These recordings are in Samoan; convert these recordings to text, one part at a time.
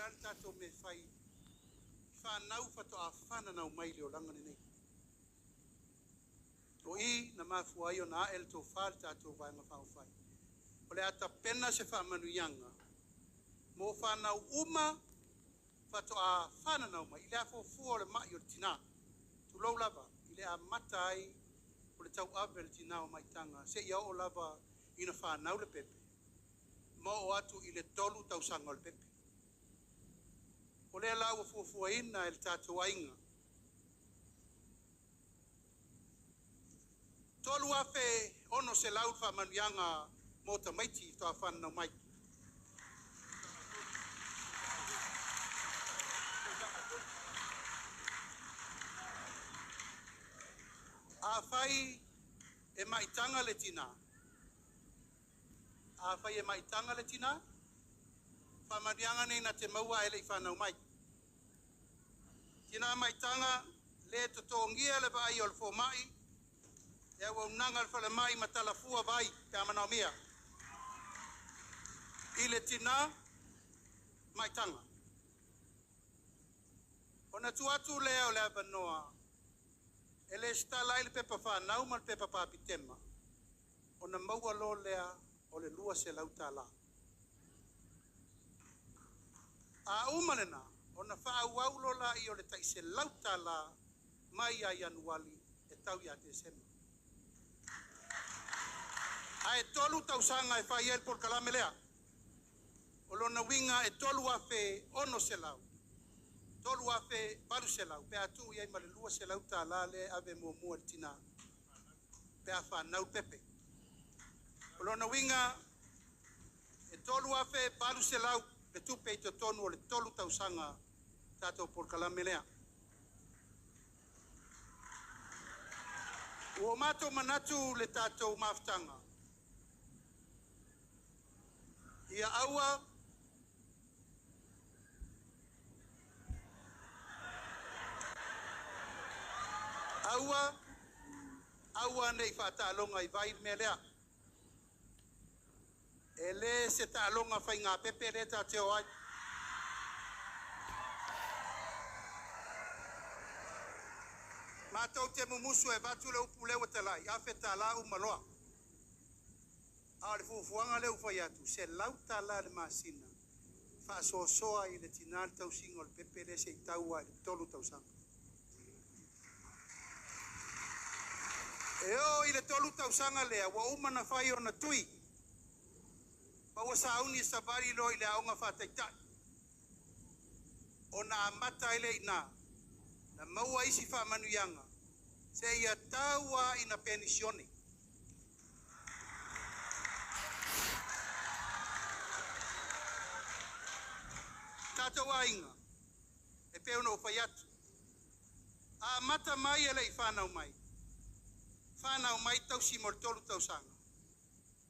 a le tatou mea e fai i fanau faatoa fananau mai i le olaga lenei. O i na mafua ai ona ae le tofa i le tatou Vaega Faaupufai, o le a tapena se faamanuiaga mo fanau uma faatoa fananau mai i le afuafua o le mai o le tina, tulou lava, i le amata ai o le tauave e le tina o maitaga seia oo lava ina fanau le pepe ma oo atu i le 3 tausaga o le pepe. O lea la ua fuafuaina e le tatou aiga $3,600 faamanuiaga mo tamaiti faatoa fananau mai. Afai e maitaga le tina, afai e maitaga le tina, faamanuiaga nei na te maua ae le i fanau mai. Tina maitaga le totogia le vaaia o le fomai, le auaunaga a le falemai ma talafua vai pe a manaomia. I le tina maitaga. Ona tuu atu lea o le avanoa e lesitala ai le pepa fanau ma le pepa papitema, ona maua loa lea o le $200. A uma lena, ona faaauau loa lea o le tai $100 mai ia Ianuari e tau ia Tesema. Ae 3 tausaga e fai ai le polokalame lea. O lona uiga e 3,600, 3,800 pe a tuu i ai ma le $200 lea e ave muamua i le tina pe a fanau le pepe. O lona uiga e 3,800 le tupe i totonu o le 3 tausaga tatou polokalame lea. Ua matou manatu le tatou mafutaga, ia aua aua aua ne i faataaloga i vai le mea lea. E le se taaloga faigapepe lea tatou te o ai. Matou te mumusu e avatu le upu lea ua talai, $1,000 uma loa. A o le fuafuaga lea ua fai atu, $100 i le masina, faasoasoa i le tina le tausiga o le pepe lea se i tau lava i le 3 tausaga. E oo i le 3 tausaga lea, ua uma ona fai ona tui, ma ua sauni e savali loa i le aoga faataitai. Ona amata ai lea i ina, na maua isi faamanuiaga, seia tau lava ina penisione. Tatou aiga, e pei ona ou fai atu, amata mai e le i fanau mai, fanau mai tausi mo le 3 tausaga,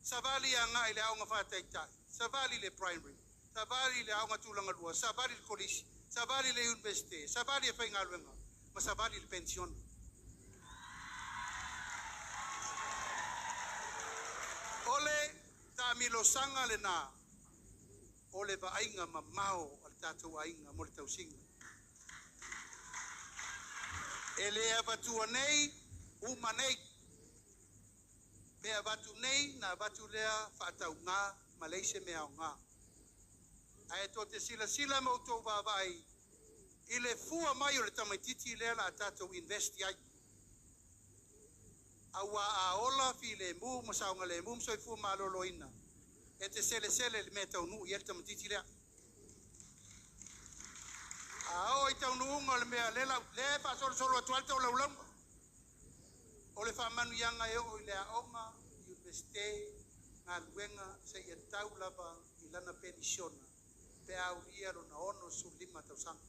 savali agai i le aoga faataitai, savali i le primary, savali i le aoga tulaga lua, savali i le kolisi, savali i le iunivesite, savali e faigaluega, ma savali i le penisione. O le taamilosaga lena o le vaaiga mamao a le tatou aiga mo le tausiga. E le avatua nei, uma nei. Pe avatu nei, na avatu lea faatauga ma leai se mea aoga. Ae tou te silasila ma outou vaavaai i le fua mai o le tamaitiiti lea o le a tatou invest i ai. Aua a ola filemu ma saogalemu ma soifua maloloina, e te selesele i le mea e taunuu i ai le tamaitiiti lea. A oo i taunuuga o le mea lea e faasolosolo atu ai le taulaulauga, o le faamanuiaga e oo i le aoga, iunivesite, galuega, seia tau lava i lana penisiona pe a aulia lona 65 tausaga.